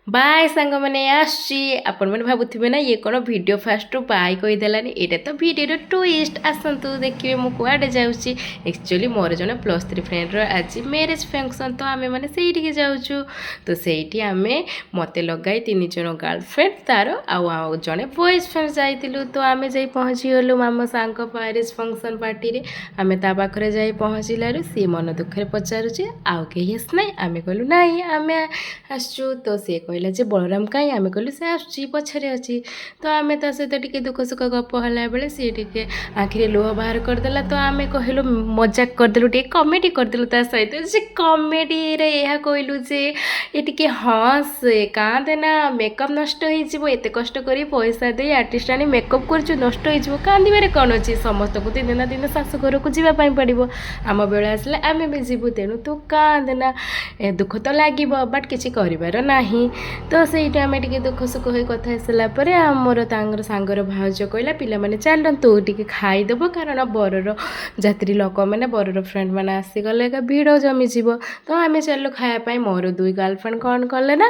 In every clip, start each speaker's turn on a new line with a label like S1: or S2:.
S1: Bye ସାଙ୍ଗମାନେ, ଆସୁଛି। ଆପଣମାନେ ଭାବୁଥିବେ ନା, ଇଏ କ'ଣ ଭିଡ଼ିଓ ଫାଷ୍ଟରୁ ବାଏ କହିଦେଲାନି? ଏଇଟା ତ ଭିଡ଼ିଓର ଟୁଇଷ୍ଟ। ଆସନ୍ତୁ ଦେଖିବେ ମୁଁ କୁଆଡ଼େ ଯାଉଛି। ଆକ୍ଚୁଆଲି ମୋର ଜଣେ +3 ଫ୍ରେଣ୍ଡର ଆଜି ମ୍ୟାରେଜ୍ ଫଙ୍କସନ୍, ତ ଆମେମାନେ ସେଇଠିକି ଯାଉଛୁ। ତ ସେଇଠି ଆମେ ମୋତେ ଲଗାଇ ତିନି ଜଣ ଗାର୍ଲଫ୍ରେଣ୍ଡ ତାର ଆଉ ଆଉ ଜଣେ ବଏଜ୍ ଫ୍ରେଣ୍ଡ ଯାଇଥିଲୁ। ତ ଆମେ ଯାଇ ପହଞ୍ଚିଗଲୁ ଆମ ସାଙ୍ଗ ମ୍ୟାରେଜ୍ ଫଙ୍କସନ୍ ପାର୍ଟିରେ। ଆମେ ତା ପାଖରେ ଯାଇ ପହଞ୍ଚିଲାରୁ ସିଏ ମନ ଦୁଃଖରେ ପଚାରୁଛି, ଆଉ କେହି ଆସିନାହିଁ? ଆମେ କହିଲୁ, ନାଇଁ, ଆମେ ଆସିଛୁ। ତ ସିଏ କହିଲା ଯେ ବଳରାମ କାହିଁ? ଆମେ କହିଲୁ, ସେ ଆସୁଛି, ପଛରେ ଅଛି। ତ ଆମେ ତା ସହିତ ଟିକେ ଦୁଃଖ ସୁଖ ଗପ ହେଲା ବେଳେ ସିଏ ଟିକେ ଆଖିରେ ଲୁହ ବାହାର କରିଦେଲା। ତ ଆମେ କହିଲୁ, ମଜାକ କରିଦେଲୁ, ଟିକେ କମେଡ଼ି କରିଦେଲୁ ତା ସହିତ ଯେ କମେଡ଼ିରେ ଏହା କହିଲୁ ଯେ ଏ ଟିକେ ହସ୍, କାନ୍ଦେ ନା, ମେକଅପ୍ ନଷ୍ଟ ହେଇଯିବ। ଏତେ କଷ୍ଟ କରି ପଇସା ଦେଇ ଆର୍ଟିଷ୍ଟ ଆଣି ମେକଅପ୍ କରୁଛୁ, ନଷ୍ଟ ହେଇଯିବ। କାନ୍ଦିବାରେ କ'ଣ ଅଛି? ସମସ୍ତଙ୍କୁ ଦିନେ ନା ଦିନେ ଶାଶୁ ଘରକୁ ଯିବା ପାଇଁ ପଡ଼ିବ। ଆମ ବେଳ ଆସିଲେ ଆମେ ବି ଯିବୁ। ତେଣୁ ତୁ କାନ୍ଦେ ନା। ଏ ଦୁଃଖ ତ ଲାଗିବ, ବଟ୍ କିଛି କରିବାର ନାହିଁ। ତ ସେଇଠି ଆମେ ଟିକେ ଦୁଃଖ ସୁଖ ହୋଇ କଥା ହେଇସାରିଲା ପରେ ଆମର ତାଙ୍କର ସାଙ୍ଗର ଭାଉଜ କହିଲା, ପିଲାମାନେ ଚାଲନ୍ତୁ, ଟିକେ ଖାଇଦେବ, କାରଣ ବରର ଯାତ୍ରୀ ଲୋକମାନେ, ବରର ଫ୍ରେଣ୍ଡମାନେ ଆସିଗଲେ ଏକା ଭିଡ଼ ଜମିଯିବ। ତ ଆମେ ଚାଲିଲୁ ଖାଇବା ପାଇଁ। ମୋର ଦୁଇ ଗାର୍ଲଫ୍ରେଣ୍ଡ କ'ଣ କଲେ ନା,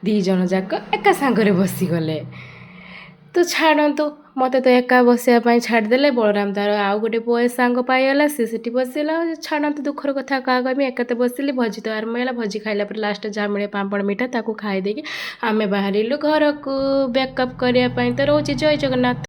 S1: ଦୁଇ ଜଣ ଯାକ ଏକା ସାଙ୍ଗରେ ବସିଗଲେ। ତ ଛାଡ଼ନ୍ତୁ, ମୋତେ ତ ଏକା ବସିବା ପାଇଁ ଛାଡ଼ିଦେଲେ। ବଳରାମ ତାର ଆଉ ଗୋଟେ ବୟ ସାଙ୍ଗ ପାଇଗଲା, ସେ ସେଠି ବସିଲା। ଛାଡ଼ନ୍ତୁ, ଦୁଃଖର କଥା କାହା କହିବି? ଏକା ତ ବସିଲି। ଭୋଜି ତ ଆରମ୍ଭ ହେଲା। ଭୋଜି ଖାଇଲା ପରେ ଲାଷ୍ଟ ଯାହା ମିଳେ ପାମ୍ପଡ଼, ମିଠା, ତାକୁ ଖାଇ ଦେଇକି ଆମେ ବାହାରିଲୁ ଘରକୁ ବ୍ୟାକଅପ୍ କରିବା ପାଇଁ। ତ ରହୁଛି, ଜୟ ଜଗନ୍ନାଥ।